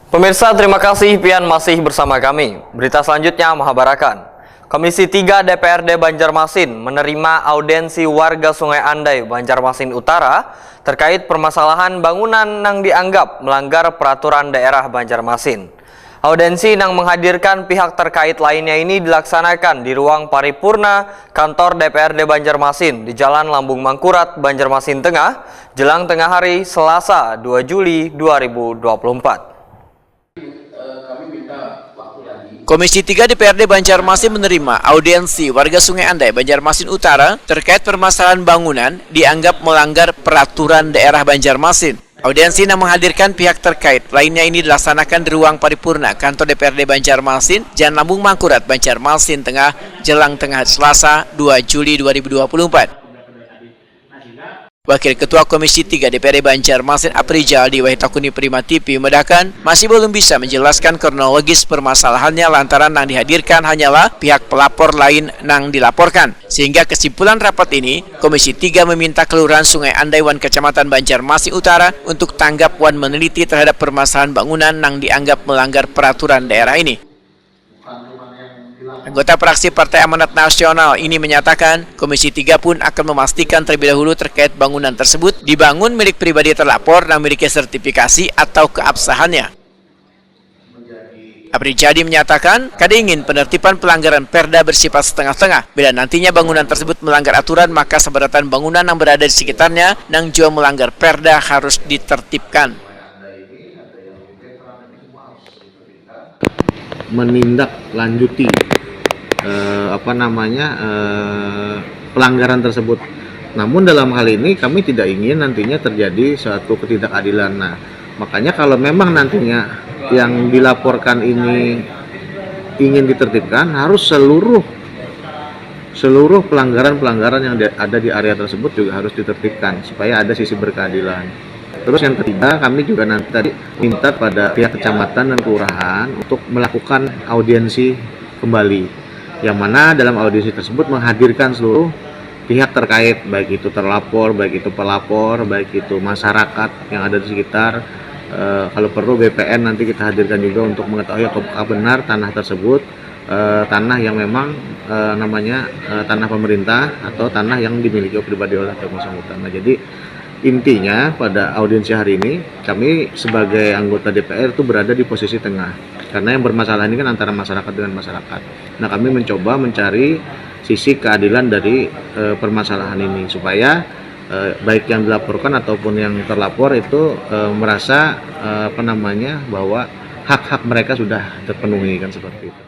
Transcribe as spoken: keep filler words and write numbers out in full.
Pemirsa, terima kasih pian masih bersama kami. Berita selanjutnya mahabarakan. Komisi tiga D P R D Banjarmasin menerima audiensi warga Sungai Andai, Banjarmasin Utara terkait permasalahan bangunan nang dianggap melanggar peraturan daerah Banjarmasin. Audiensi nang menghadirkan pihak terkait lainnya ini dilaksanakan di ruang paripurna kantor D P R D Banjarmasin di Jalan Lambung Mangkurat, Banjarmasin Tengah, jelang tengah hari, Selasa, dua Juli dua ribu dua puluh empat. Komisi tiga D P R D Banjarmasin menerima audiensi warga Sungai Andai, Banjarmasin Utara terkait permasalahan bangunan dianggap melanggar peraturan daerah Banjarmasin. Audiensi yang menghadirkan pihak terkait lainnya ini dilaksanakan di ruang paripurna kantor D P R D Banjarmasin, Jalan Lambung Mangkurat, Banjarmasin Tengah, jelang tengah Selasa, dua Juli dua ribu dua puluh empat. Wakil Ketua Komisi tiga D P R D Banjarmasin, Aprijal, diwahi takuni Prima T V, membedakan masih belum bisa menjelaskan kronologis permasalahannya lantaran yang dihadirkan hanyalah pihak pelapor lain yang dilaporkan. Sehingga kesimpulan rapat ini, Komisi tiga meminta Kelurahan Sungai Andai wan Kecamatan Banjarmasin Utara untuk tanggap wan meneliti terhadap permasalahan bangunan yang dianggap melanggar peraturan daerah ini. Anggota fraksi Partai Amanat Nasional ini menyatakan, Komisi tiga pun akan memastikan terlebih dahulu terkait bangunan tersebut dibangun milik pribadi terlapor dan memiliki sertifikasi atau keabsahannya. Aprijadi menyatakan, kada ingin penertiban pelanggaran perda bersifat setengah-tengah. Bila nantinya bangunan tersebut melanggar aturan, maka seberatan bangunan yang berada di sekitarnya yang juga melanggar perda harus ditertibkan. Menindaklanjuti eh, apa namanya eh, pelanggaran tersebut. Namun dalam hal ini kami tidak ingin nantinya terjadi suatu ketidakadilan. Nah, makanya kalau memang nantinya yang dilaporkan ini ingin ditertibkan, harus seluruh seluruh pelanggaran-pelanggaran yang ada di area tersebut juga harus ditertibkan supaya ada sisi berkeadilan. Terus yang ketiga, kami juga nanti tadi minta pada pihak kecamatan dan kelurahan untuk melakukan audiensi kembali. Yang mana dalam audiensi tersebut menghadirkan seluruh pihak terkait, baik itu terlapor, baik itu pelapor, baik itu masyarakat yang ada di sekitar. E, kalau perlu B P N nanti kita hadirkan juga untuk mengetahui apakah benar tanah tersebut e, tanah yang memang e, namanya e, tanah pemerintah atau tanah yang dimiliki pribadi oleh yang bersangkutan. Nah, jadi intinya pada audiensi hari ini kami sebagai anggota D P R itu berada di posisi tengah karena yang bermasalah ini kan antara masyarakat dengan masyarakat. Nah, kami mencoba mencari sisi keadilan dari e, permasalahan ini supaya e, baik yang dilaporkan ataupun yang terlapor itu e, merasa e, apa namanya bahwa hak-hak mereka sudah terpenuhi kan seperti itu.